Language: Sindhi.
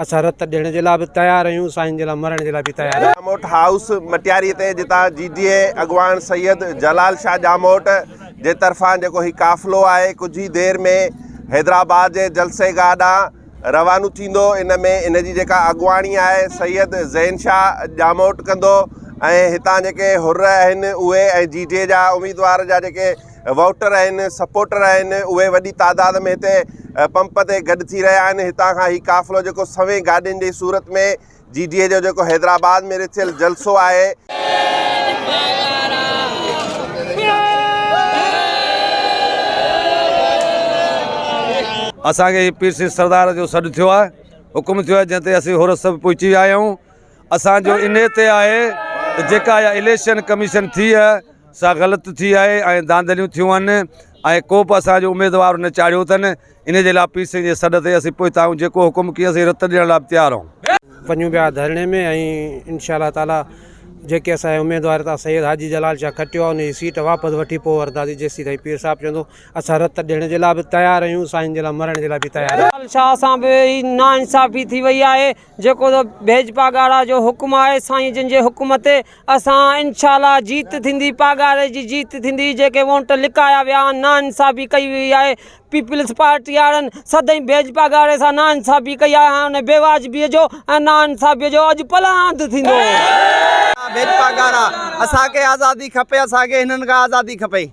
اسان رت ڏيڻ جي لاء به تيار آهيون سائين جي لاء مرڻ جي لاء به تيار آهيون. ڄاموٽ هائوس مٽياري تي جتان جي ڊي اي اڳواڻ سيد جلال شاهه ڄاموٽ جي طرفان جيڪو هي قافلو آهي ڪجهه ئي دير ۾ حيدرآباد جي جلسي گاهه ڏانهن روانو ٿيندو ان ۾ ان جي جيڪا اڳواڻي آهي سيد زين شاهه ڄاموٽ ڪندو ۽ هتان جيڪي حر آهن اهي ۽ جي ڊي اي جا اميدوار جا جيڪي ووٽر آهن سپورٽر آهن اهي وڏي تعداد ۾ هتي پمپ تي گڏ ٿي رهيا آهن هتان کان هي قافلو جيڪو سوين گاڏين جي صورت ۾ جي ڊي اي جو جيڪو حيدرآباد ۾ رٿيل جلسو آهي. اسان کي هي پير سين سردار جو سڏ ٿيو آهي حڪم ٿيو آهي جنهن تي اسين حر سڀ پهچي ويا آهيون اسان جو انهي تي آهي ته جيڪا اها اليڪشن ڪميشن ٿي آهي سا غلط ٿي آهي ۽ ڌانڌليون ٿيون آهن ۽ ڪو به اسان جو اميدوار نه چاڙهيو اٿن انهي جي لاء پير سائين جي سڏ تي اسين پوئتا آهيون جيڪو حڪم ڪيئن اسين رت ڏيڻ لاء به تيار آهيون. وڃون پيا ڌرڻي ۾ ۽ انشاء الله تعالي جيڪي اسان جي اميدوار تان سيد حاجي جلال شاهه کٽيو آهي ان جي سيٽ واپس وٺي پوء ورنداسين جيسين تائين پير صاحب چوندو اسان رت ڏيڻ جي لاء به تيار آهيون سائين جي لاء مرڻ جي لاء به تيار آهيون. جلال شاهه سان به هي ناانصافي ٿي وئي آهي جيڪو ته ڀيڄ پاڳارا جو حڪم آهي سائين جن جي حڪم تي اسان انشاء الله جيت ٿيندي پاڳاري جي جيت ٿيندي جيڪي وونٽ لڪايا ويا آهن ناانصافي ڪئي وئي آهي پيپلز پارٽي وارن سدائين ڀيڄ پاڳاري سان ناانصافي ڪئي آهي هاڻ ان بيواجبي جو ۽ ناانصافي جو اڄ پلاند ٿيندو. ڀيڄ پاڳارا اسان کي آزادي کپي اسان کي هنن کان آزادي کپي.